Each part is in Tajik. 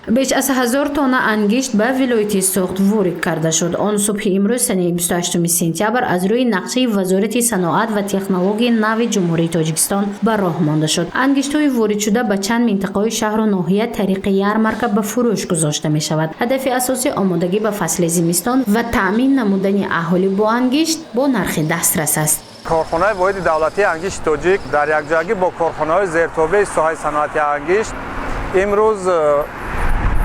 Беш аз 1000 тонна ангишт ба вилояти Суғд ворид карда шуд. Он субҳи имрӯз, санаи 28 сентябр, аз рӯи нақшаи Вазорати саноат ва технологияи нави Ҷумҳурии Тоҷикистон ба роҳ монда шуд. Ангиштҳои воридшуда ба чанд минтақаҳои шаҳру ноҳия тариқи ярмарка ба фурӯш гузошта мешавад. Ҳадафи асосӣ омодагӣ ба фасли зимистон ва таъмин намудани аҳолӣ бо ангишт бо нархи дастрас аст. Корхонаи воҳиди давлатии ангишти тоҷик дар якҷоягӣ бо корхонаҳои зертобеи соҳаи саноати ангишт имрӯз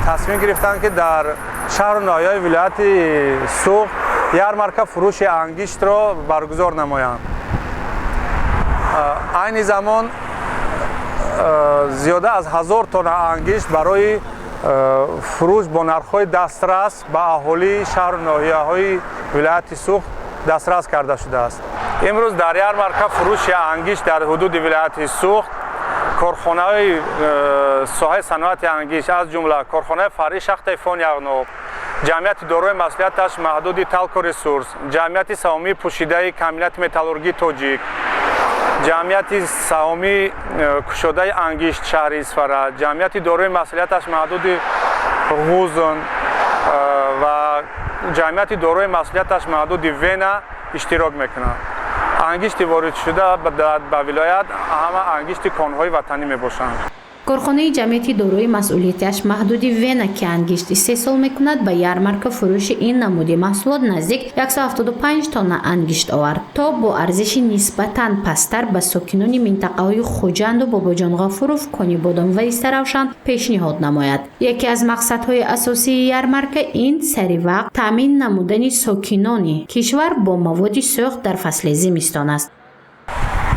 тасмим гирифтанд, ки дар шаҳру ноҳияҳои вилояти Суғд ярмарка фурӯши ангиштро баргузор намоянд. Айни замон зиёда аз 1000 тонна ангишт барои фурӯш бо нархҳои дастрас ба аҳолии шаҳру ноҳияҳои вилояти Суғд дастрас карда шудааст. Имрӯз дар ярмарка фурӯши ангишт дар ҳудуди вилояти Суғд корхонаҳои соҳаи саноати ангишт, аз ҷумла корхонаи фаръи шахтаи Фон Яғноб, ҷамъияти дорои масъулияташ маҳдуди Талко Ресурс, ҷамъияти саҳомии пӯшидаи комбинати металлургии тоҷик, ҷамъияти саҳомии кушодаи ангишт шаҳри Исфара, ҷамъияти дорои масъулияташ маҳдуди Ғузн ва ҷамъияти дорои масъулияташ маҳдуди Вена иштирок мекунанд. Ангишти воридшуда ба вилоят ҳама ангишти конҳои ватанӣ мебошанд. Корхонаи ҷамъияти дорои масъулияташ маҳдуди Вена, ки ангишт истеҳсол мекунад, ба ярмарка фурӯши ин намуди маҳсулот наздик 175 тонна ангишт овард, то бо арзиши нисбатан пасттар ба сокинони минтақаҳои Хуҷанду Бобоҷон Ғафуров, Конибодом ва Истаравшан пешниҳод намояд. Яке аз мақсадҳои асосии ярмарка ин саривақт таъмин намудани сокинони кишвар бо маводи сӯхт дар фасли зимистон аст.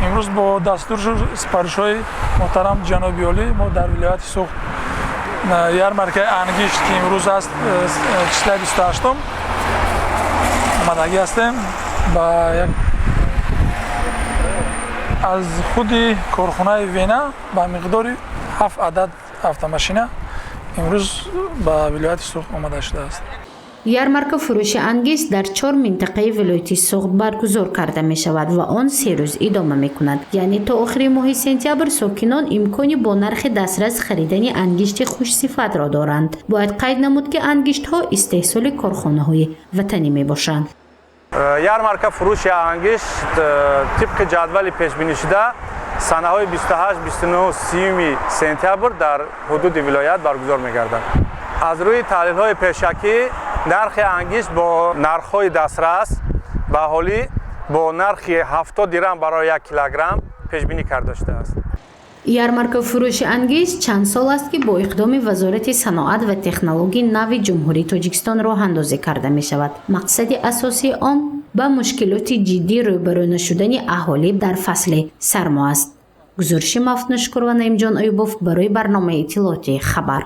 Имрӯз бо дастуру супоришҳои муҳтарам ҷаноби олӣ мо дар вилояти Суғд ярмаркаи ангишт, ки имрӯз аст числаи 28-ум, омадагӣ ҳастем. Ба як аз худи корхонаи Вена ба миқдори ҳафт адад автомашина имрӯз ба вилояти Суғд омада шудааст. Ярмарка фурӯши ангишт дар чор минтақаи вилояти Суғд баргузор карда мешавад ва он 3 рӯз идома мекунад, яъне то охири моҳи сентябр сокинон имкони бо нархи дастрас харидани ангишти хушсифатро доранд. Бояд қайд намуд, ки ангиштҳо истеҳсоли корхонаҳои ватанӣ мебошанд. Ярмарка фурӯши ангишт тибқи ҷадвали пешбинишуда санаҳои 28, 29, 30 сентябр дар ҳудуди вилоят баргузор мегардад. Аз рӯи таҳлилҳои пешакӣ, нархи ангишт бо нархҳои дастрас ба аҳолӣ бо нархи 70 дирам барои 1 килограмм пешбинӣ карда шудааст. Ярмарка фурӯши ангишт чанд сол аст, ки бо иқдоми Вазорати саноат ва технологияи нави Ҷумҳурии Тоҷикистон роҳандозӣ карда мешавад. Мақсади асосии он ба мушкилоти ҷиддӣ рӯбарӯ нашудани аҳолӣ дар фасли сармо аст. Гузориши Мафтунушкур ва Наимҷон Аюбов барои барномаи иттилоотии «Хабар».